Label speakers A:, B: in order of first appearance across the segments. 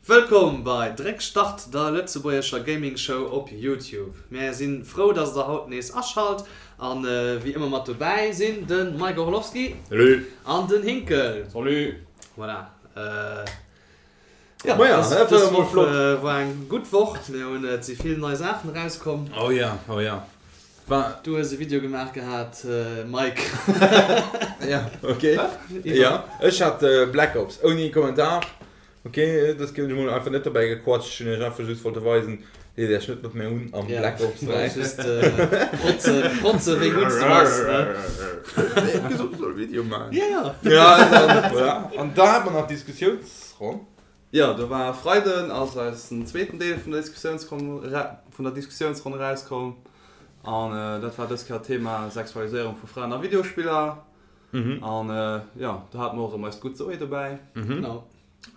A: Wëllkomm bei Dréck Start, der lëtzebuergescher Gaming Show op Youtube. Mär sinn frou dass der haut nees aschalt an wéi ëmmer mat dobäi sinn den Mike Orlowski
B: Salut
A: an den Hinkel.
B: Salut.
A: Voilà. Jo, dës Woch war eng gutt Woch. Mir hunn, et si vill nei Saachen erauskomm.
B: Oh ja, oh ja.
A: War. Du hues e Video gemaach gehat, Mike.
B: Ja, ok. Jo, ech hat Black Ops ouni Kommentar. Ok, dat ginn ech mol einfach net dobäi gequatscht. Ech hunn iech einfach just wollte weisen, leet iech net mat mir un am Black Ops 3.
A: Ja, just protzen, protzen wéi gutt s de bass, ne?
B: Ech hu gesot, ech soll e Video maachen.
A: Ja, ja.
B: Ja, dann, voilà. An da hat mer nach d'Diskussiounsronn.
C: Jo, do war e Freiden ass eisen zweeten Deel vun der Diskussiounsronn vun der Diskussiounsronn erauskomm. An dat war dës Kéier d'Thema Sexualiséierung vu Fraen a Videospiller. An jo, do hate mer och erëm eis gutt Zoé dobäi.
A: Genau.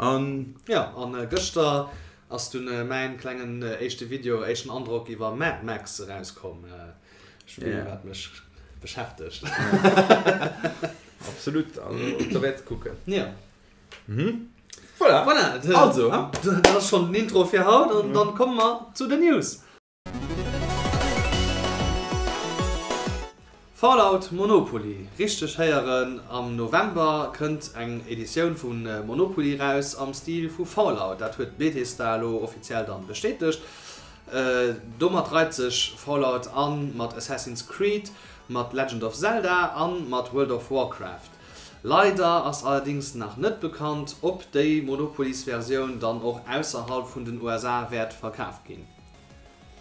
B: An.
A: Jo, an gëschter ass dunn mäin klengen éischte Video, éischten Androck iwwer Mad Max erauskomm. Spill wat mech beschäftegt.
B: Absolut, also derwäert ze kucken.
A: Jo.
B: Voilà.
A: Voilà,
B: also,
A: dat ass schonn den Intro fir haut an dann komme mer zu den News. Fallout Monopoly, richteg héieren, am November kënnt eng Editioun vu Monopoly raus am Stil vu Fallout. Dat huet Bethesda elo offiziell dann bestätegt. Domat reit sech Fallout an mat Assassin's Creed, mat Legend of Zelda an mat World of Warcraft. Leider ass allerdings nach net bekannt, ob déi Monopolies-Versioun dann och ausserhalb vun den USA wäert verkaf ginn.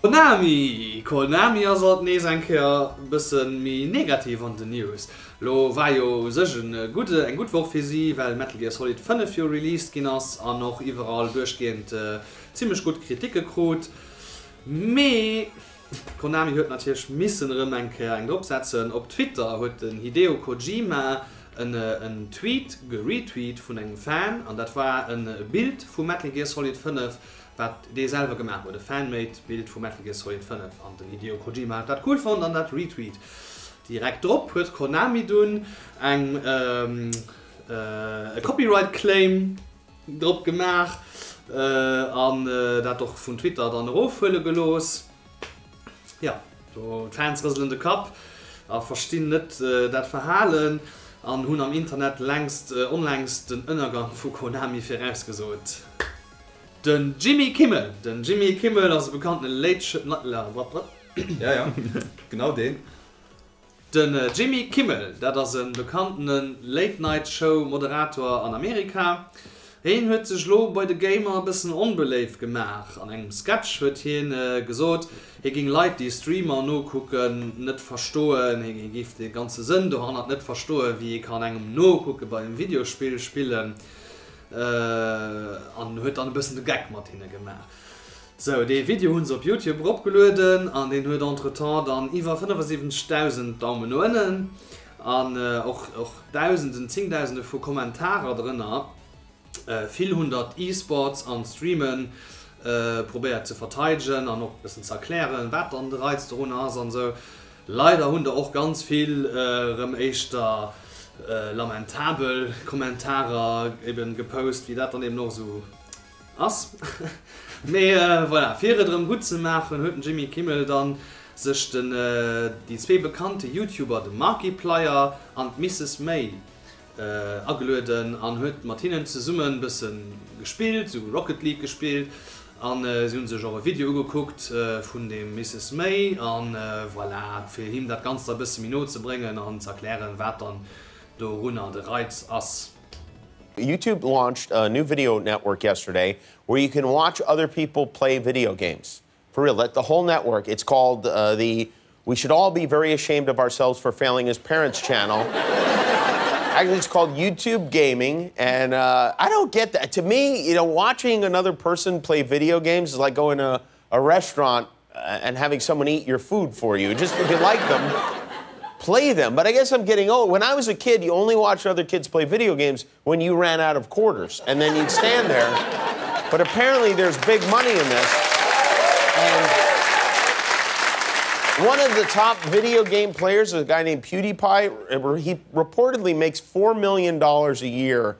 A: Konami! Konami ass alt nees eng Kéier bësse méi negativ an den News. Lo war jo u sech en gudde eng gutt Woch fir si, well Metal Gear Solid 5 jo released ginn ass an och iwwerall duerchgehend zimmlech gutt Kritike krut. Mee Konami huet natierlech missen erëm eng Kéier eng drop setzen. Op Twitter huet den Hideo Kojima en en Tweet geretweet vun engem Fan an dat war e Bild vu Metal Gear Solid 5, wat dee selwer gemaach huet, e Fan-made Bild vu Metal Gear Solid 5 an den Hideo Kojima huet dat cool fonnt an dat retweet. Direkt drop huet Konami dunn eng e Copyright Claim drop gemaach an dat och vun Twitter dann erofhuele gelooss. Jo, do d'Fans rëselen de Kapp a verstinn net dat Verhalen an hunn am Internet längst onlängst den Ënnergang vu Konami virausgesot. Den Jimmy Kimmel Den Jimmy Kimmel ass e bekannten Late Sh.
B: Ja, ja, genau deen.
A: Den Jimmy Kimmel, dat ass e bekanntene Late Night Show Moderator an Amerika. Heen huet sech lo bei de Gamer e bëssen onbeléift gemaach. An engem Sketch huet hien gesot, hie géing Leit déi Streamer nokucken net verstoen. Hie géif de ganze Sënn dohannert net verstoen, wéi ee kann engem nokucke bei engem Videospill spillen. An huet dann e bëssen de Geck mat hinne gemaach. Sou, dee Video hunn se op Youtube eropgelueden an deen huet entretemps dann iwwer 75.000 Daumen no ënnen an och och Dausenden, Zingdausende vu Kommentarer drënner. Vill hunn der d'E-Sports an d'Streamen probéiert ze verteidegen an och e bëssen ze erklären, wat dann de Reiz dorun ass an esou. Leider hunn der och ganz vill erëm éischter lamentabel Kommentarer eben gepost, wéi dat dann eben och esou ass. Mee voilà, fir et erëm gutt ze maachen, huet den Jimmy Kimmel dann sech den déi zwee bekannte YouTuber, de Markiplier an d'Misses May agelueden an huet mat hinnen zesummen bëssen gespillt, sou Rocket League gespillt an si hunn sech och e Video ugekuckt vun dem Misses May an voilà, fir him dat Ganzt da bësse méi no ze bréngen an ze erklären, wat dann dorunner de Reiz ass.
D: YouTube launched a new video network yesterday where you can watch other people play video games. For real, that the whole network. It's called uh, the We Should All Be Very Ashamed of Ourselves for Failing as Parents channel. Actually, it's called YouTube Gaming, and uh, I don't get that. To me, you know, watching another person play video games is like going to a restaurant uh, and having someone eat your food for you. Just if you like them, play them. But I guess I'm getting old. When I was a kid, you only watched other kids play video games when you ran out of quarters, and then you'd stand there. But apparently, there's big money in this. And one of the top video game players is a guy named PewDiePie. He reportedly makes $4 million a year.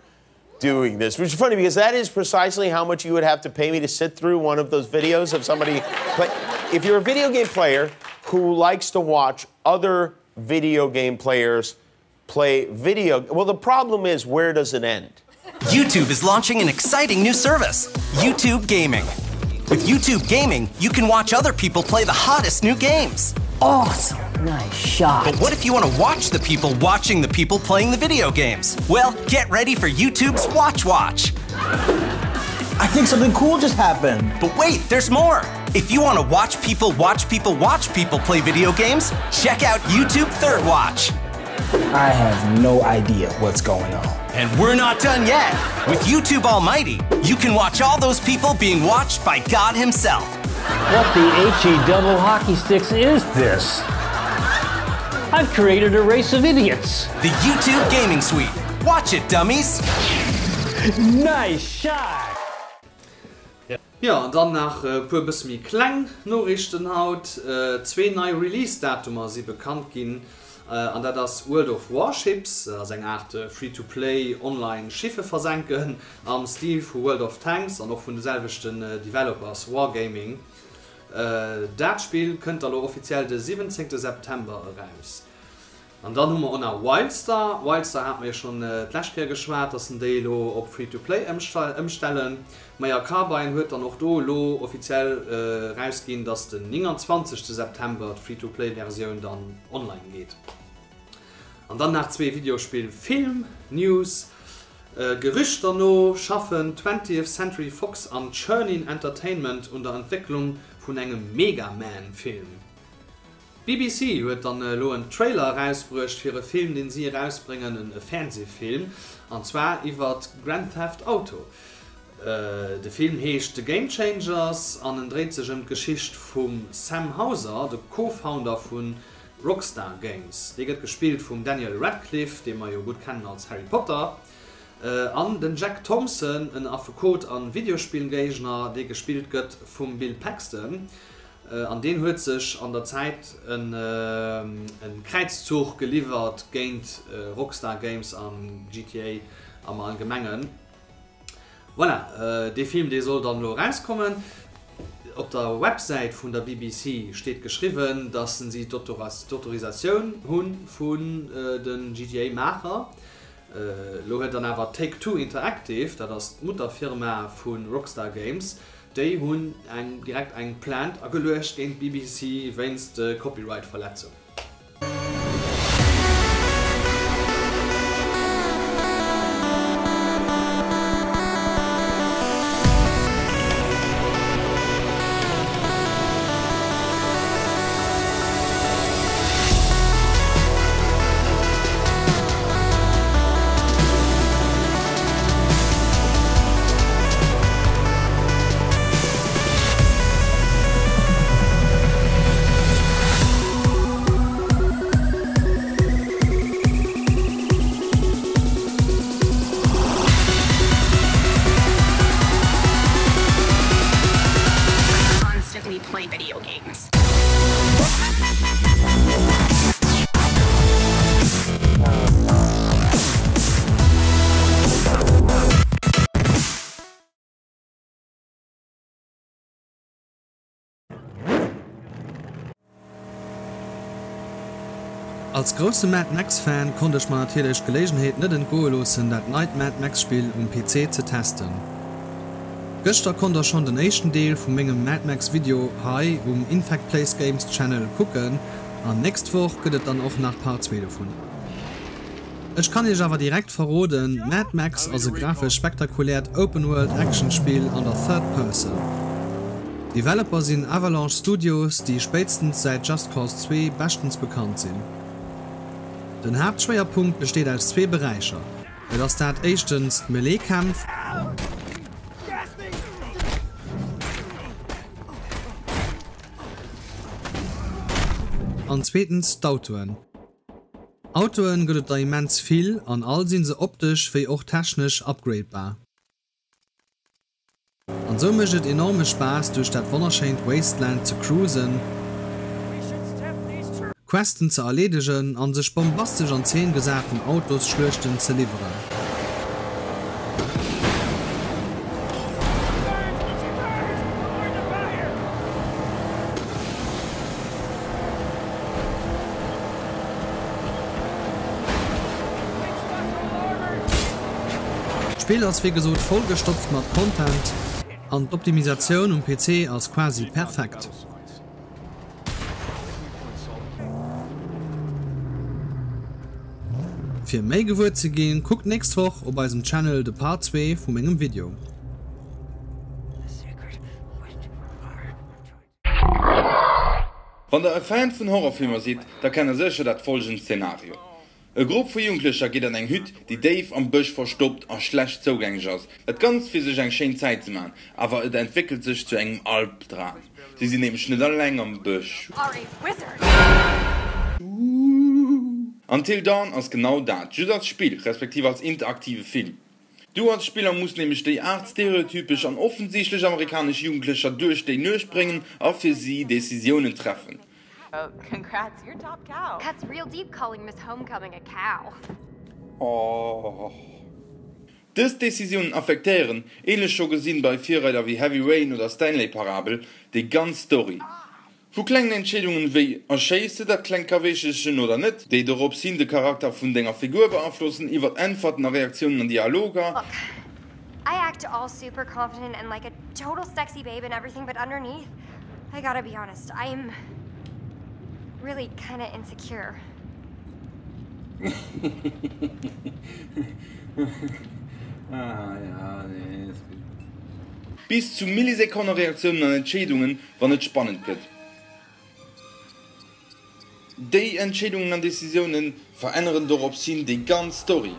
D: doing this. Which is funny because that is precisely how much you would have to pay me to sit through one of those videos of somebody. But if you're a video game player who likes to watch other video game players play video, well, the problem is where does it end?
E: YouTube is launching an exciting new service, YouTube Gaming. With YouTube Gaming, you can watch other people play the hottest new games.
F: Awesome. Nice shot.
E: But what if you want to watch the people watching the people playing the video games? Well, get ready for YouTube's Watch Watch.
F: I think something cool just happened.
E: But wait, there's more. If you want to watch people watch people watch people play video games, check out YouTube Third Watch.
F: I have no idea what's going on.
E: And we're not done yet. With YouTube Almighty, you can watch all those people being watched by God himself.
G: What the H-E double hockey sticks is this? I've created a race of idiots.
E: The YouTube Gaming Suite. Watch it, dummies.
G: Nice shot.
A: Jo, an dann nach e puer bësse méi kleng Noriichten haut. Zwee nei Release-Datumer si bekannt ginn, an dat ass World of Warships, dat ass eng Aart Free-to-Play online Schiffe versenken am Stil vu World of Tanks an och vun de selwechten Developers Wargaming. Dat Spill kënnt da lo offiziell de 17 September eraus. An dann hu mer och nach Wildstar. Wildstar hate mer jo schonn d'lescht Kéier geschwat, dass en déi elo op Free-to-Play ëmstellen. Maja Carbine huet dann och do elo offiziell erausginn, dass den 29 September d'Free-to-Play-Versioun dann online geet. An dann nach zwee Videospill-Film-News. Gerüchter no schaffen Twentieth Century Fox an Chernin Entertainment un der Entwécklung vun engem Mega-Man-Film. D'BBC huet dann elo en Trailer erausbruecht fir e Film deen si erausbréngen, e Fernsehfilm, an zwar iwwert Grand Theft Auto. De Film heescht The Game Changers an en dréit sech ëm d'Geschicht vum Sam Houser, de Co-Founder vu Rockstar Games. Dee gëtt gespillt vum Daniel Radcliffe, dee mer jo gutt kennen als Harry Potter, an den Jack Thompson, en Affekot an Videospillgéigner, dee gespillt gëtt vum Bill Paxton. An deen huet sech an der Zäit e Kräizzuch geliwwert géint Rockstar Games an GTA am Allgemengen. Voilà, dee Film dee soll dann elo erauskommen. Op der Websäit vun der BBC steet geschriwwen, datt si d'Autorisatioun hu vun de GTA-Maacher. Elo huet dann awer Take-Two Interactive, dat ass d'Mutterfirma vu Rockstar Games, Déi hunn eng direkt eng Plainte ageluecht géint d'BBC wéinst Copyright-Verletzung. Als grousse Mad Max Fan konnt ech mer natierlech d'Geléigenheet net entgoe loossen dat neit Mad Max Spill um PC ze testen. Gëschter konnt der schonn den éischten Deel vu mengem Mad Max Video hei um Infect Plays Games Channel kucken an nächst Woch gëtt et dann och nach Part 2 dovun. Ech kann iech awer direkt verroden, Mad Max ass e grafesch spektakuläert Open-World Action Spill an der Third Person. Developer sinn Avalanche Studios, déi spéitstens säit Just Cause 2 beschtens bekannt sinn. Den Haaptschwéierpunkt besteet aus zwee Beräicher, et ass dat éischtens d'Melee-Kämpf, an zweetens d'Autoen. Autoen gëtt et der immens vill an all sinn se optesch wéi och technesch upgradebar. An sou mécht et enorme Spaass duerch dat wonnerschéint Wasteland ze cruisen, Questen ze erleedegen an sech bombastesch an Zeen gesaten Autosschluechten ze liwweren. D'Spill ass wéi gesot vollgestopft mat Content an d'Optimisatioun um PC ass quasi perfekt. Fir méi gewuer ze ginn, kuckt nächst Woch op eisem Channel de Part 2 vu mengem Video.
B: Wann der e Fan vun Horrorfilmer sidd, da kennt der sécher dat folgend Szenario, E Grupp vu Jugendlecher geet an eng Hütt, déi déif am Bësch verstoppt a schlecht zougänglech ass. Dat Ganzt fir sech eng schéin Zäit ze maachen, awer et entwéckelt sech zu engem Albdram. Si sinn nämlech net alleng am Bësch. Until Dawn ass genau dat, just als Spill, respektiv als interaktive Film. Du als Spiller muss nämlech déi 8 stereotypesch an offensichtlech amerikanesch Jugendlecher duerch déi Nuecht bréngen a fir si Decisiounen treffen. Dës Decisiounen affektéieren, ähnlech scho gesinn bei Virreider wéi Heavy Rain oder Stanley Parabel, déi ganz Story. Vu klengen Entscheedungen wéi Erschéiss de dat klengt Kaweechelchen oder net, déi dorops hin de Charakter vun denger Figur beaflossen, iwwert Äntwerten a Reaktiounen an Dialoger,
H: Look, I act all super confident and like a total sexy babe and everything but underneath, I gotta be honest, I'm really kinda insecure.
B: Bis zu Millisekonne-Reaktiounen an Entscheedungen, wann et spannend gëtt. Déi Entscheedungen an Decisioune veränneren dorops hin déi ganz Story.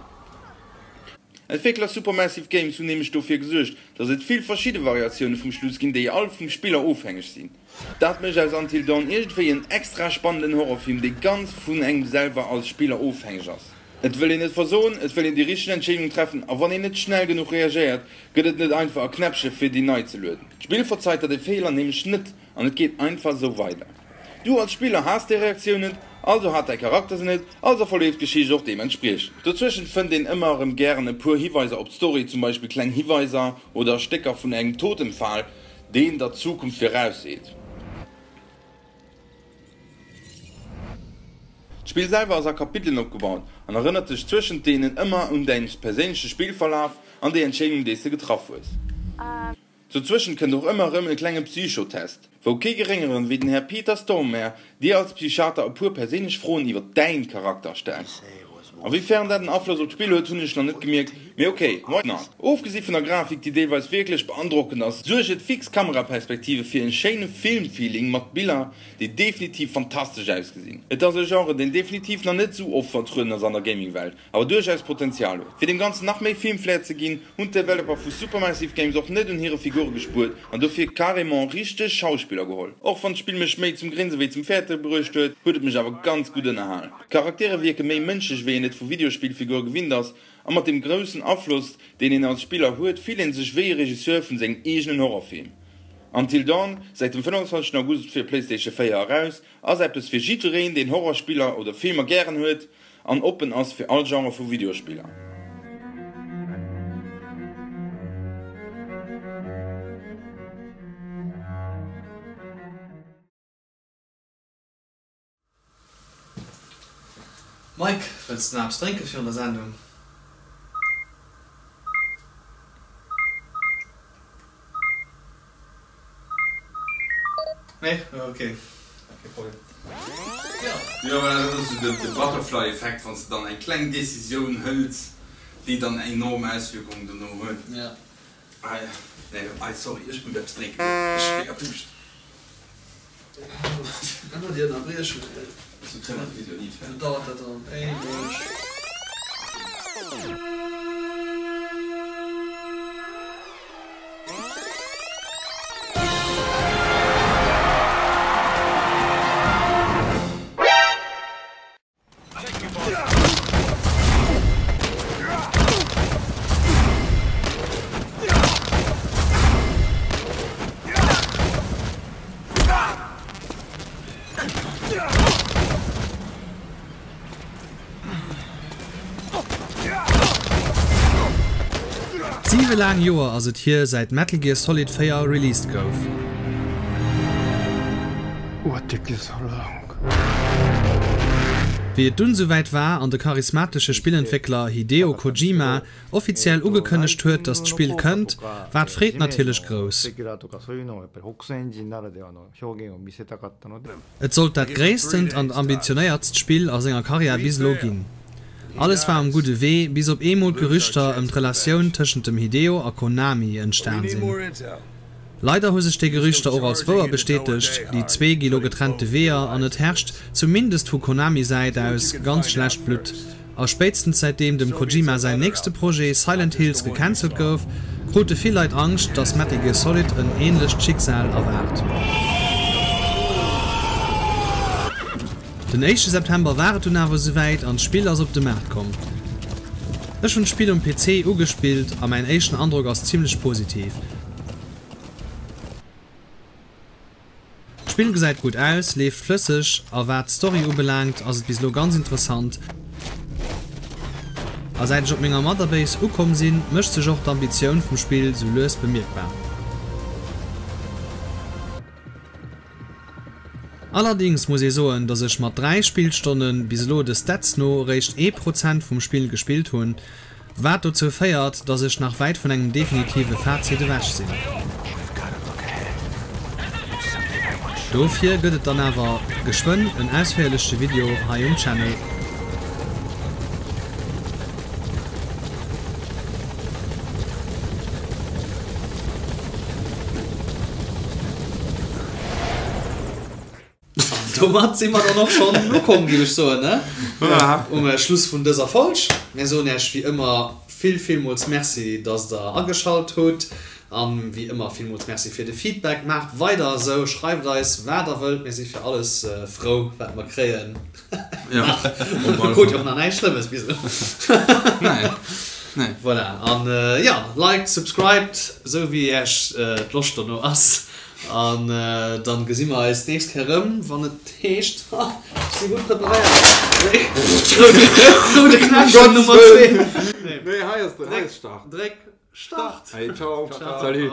B: Entwéckler Supermassive Games hunn nämlech dofir gesuergt, dass et vill verschidde Variatioune vum Schluss ginn, déi all vum Spiller ofhängeg sinn. Dat mécht aus Until Dawn iergendwéi en extra spannenden Horrorfilm, dee ganz vun engem selwer als Spiller ofhängeg ass. Et wëll een net versoen, et wëll een déi richteg Entscheedung treffen a wann een net schnell genuch reagéiert, gëtt et net einfach e Knäppche fir déi nei ze lueden. D'Spill verzeit der de Feeler nämlech net an et geet einfach esou weider. Du als Spiller has déi Reaktioun net, also hat däi Charakter se net, also verleeft d'Geschicht och deementspriechend. Dozwëschent fënnt een ëmmer erëm gären e puer Hiweiser op d'Story, zum Beispill kleng Hiweiser oder Stécker vun engem Totempfal, deen der d'Zukunft virausseet. D'Spill selwer ass a Kapitelen opgebaut an erënnert dech zwëschent deenen ëmmer un däin perséinleche Spillverlaf an déi Entscheedungen déi s de getraff hues. Dozwëschent kënnt och ëmmer erëm e klenge Psychotest, wou kee geréngeren wéi den Här Peter Stormare dir als Psychiater e puer perséinlech Froen iwwer däin Charakter stellt. A wéi fern dat en Afloss op d'Spill huet, hunn ech nach net gemierkt, mee ok, why not? Ofgesi vun der Grafik, déi deelweis wierklech beandrockend ass, suerget fix Kameraperspektive fir en schéine Filmfeeling mat Biller, déi definitiv fantastesch ausgesinn. Et ass e Genre, deen definitiv nach net sou oft vertrueden ass an der Gaming-Welt, awer duerchaus Potenzial huet. Fir dem Ganzen nach méi Filmflair ze ginn, hunn d'Developer vu Supermassive Games och net un hire Figure gespuert an dofir carrément richteg Schauspiller geholl. Och wann d'Spill mech méi zum Grinse wéi zum Fäerte bruecht huet, huet et mech awer ganz gutt ënnerhalen. D'Charaktere wierke méi mënschlech wéi een et vu Videospillfigure gewinnt ass, a mat deem groussen Afloss deen een als Spiller huet, fillt een sech wéi e Regisseur vun sengem eegenen Horrorfilm. Until Dawn, säit dem 25 August fir PlayStation 4 eraus, ass eppes fir jiddwereen deen Horrorspiller oder Filmer gären huet an oppen ass fir all Genre vu Videospiller.
A: Mike, wëlls de nach eppes drénke virun der Sendung? Nee? Ok, kee Problem.
B: Jo, mä dat ass esou de Butterfly-Effekt, wann s de dann eng kleng Decisioun hëls, déi dann enorm Auswierkungen dono huet.
A: Ja.
B: Nee, sorry, ech muss eppes drénken goen, ech hu mega Duuscht.
A: Ëmmer déi Ënnerbriechung, ey.
B: Sou kréie mer de Video ni fäerdeg.
A: Sou dauert dat dann éiweg. Siwe laang Joer ass et hier säit Metal Gear Solid 4 released gouf.
I: What took you so long?
A: Wéi et dunn souwäit war an de charismatesche Spillentwéckler Hideo Kojima offiziell ugekënnegt huet, dass d'Spill kënnt, war d'Freed natierlech grouss. Et sollt dat gréisstent an ambitionéiertst Spill a senger Karriär bis elo ginn. Alles war um gudde Wee, bis op eemol d'Gerüchter ëm d'Relatioun tëschent dem Hideo a Konami entstan sinn. Leider hu sech déi Gerüchter och als wouer bestätegt, déi zwee gi lo getrennte Weeër an et herrscht, zumindest vu Konami-Säit aus, ganz schlecht Blutt. A spéitstens säitdeem dem Kojima säin nächste Projet Silent Hills gecancelt gouf, krute vill Leit Angscht, dass Metal Gear Solid en änlecht Schicksal erwaart. Den éischte September war et dunn awer esouwäit an d'Spill ass op de Maart komm. Ech hunn d'Spill um PC ugespillt a mäin éischten Androck ass zimmlech positiv. D'Spill gesäit gutt aus, leeft flësseg a wat d'Story ubelaangt ass et bis elo ganz interessant. A säit ech op menger Mother Base ukomm sinn, mécht sech och d'Ambitioun vum Spill sou lues bemierkbar. Allerdings muss ee soen, dass ech mat 3 Spillstonnen bis elo de Stats no réischt ee Prozent vum Spill gespillt hunn, wat dozou féiert, dass ech nach wäit vun engem definitive Fazit ewech sinn. Dofir gëtt et dann awer geschwënn en ausféierleche Video hei um Channel. An domat si mer dann och schonn ukomm, géif ech soen, ne? Um Schluss vun dëser Folg. Mir soen Iech wéi ëmmer vill, villmools Merci, dass Der ageschalt hutt. An wéi ëmmer villmools Merci fir de Feedback. Maacht weider esou, schreift eis, wat Der wëllt. Mir si fir alles frou, wat mer kréien. Mir krute jo och nach näischt Schlëmmes bis elo. Voilà. An jo, liked, subscribed, esou wéi Iech d'Loscht dono ass. An dann gesi mer eis d'nächst Kéier erëm, wann et heescht, ha, ech si gutt preparéiert, roude Knäppchen Nummer 2.
B: Nee, hei ass de, hei ass Start.
A: Dréck Start.
B: Allez, ciao. Salut.